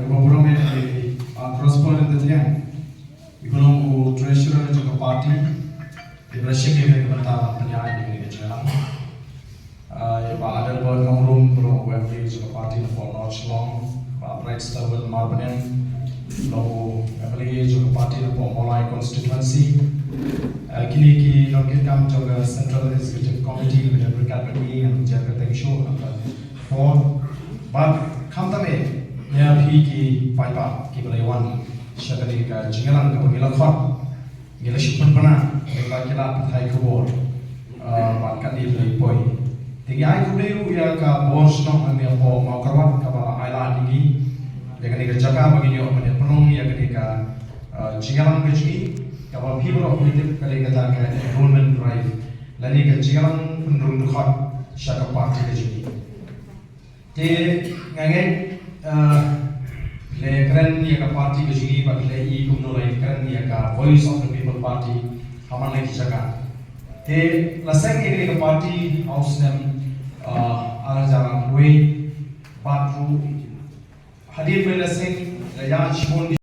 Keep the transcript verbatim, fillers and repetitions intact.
Kaba burom ïa i, ah, correspondent Daliang. I ba long u treasurer jong ka party. I ba la shim ïa ka bynta ban pynïaid ïa ka jingïalang. Ah, ïa Bah Adelbert Nongrum, ba long u M L A jong ka party napoh North Shillong, Bah Brightstarwell Marbaniang, ba long u M L A jong ka party napoh Mawlai constituency. Ah, kine ki nongkitkam jong ka Central Executive Committee, ba la pynjah bad ngi, ngan jia kyrteng shuh, ngan Four, bad khamtam eh, ïa phi ki paidbah kiba la wan sha kane ka jingïalang kaba ngi la khot, ngi la shu pynbna, ngi la ki la pynthai khubor, ah, bad kane ba la poi. Te ngi ai khublei ruh ïa ka bor shnong hangne hapoh Mawkyrwat kaba la ai lad ïa ngi ïa kane ka jaka ba ngin ïoh ban ïa pynlong ïa kane ka, ah, jingïalang ka jong ngi, kaba phi baroh phi tip ka dei kata ka enrollment drive lane ka jingïalang pynrung dkhot sha ka party ka jong ngi. Te nga ngeit, eh, le kren ïa ka party ka jong ngi bad le i kumno la kren ïa ka Voice of the People Party ha man la ki jaka. Te la seng ïa ka party ha u snem, eh, ar hajar arphew wei bad ruh hadien ba la seng la ïa shibun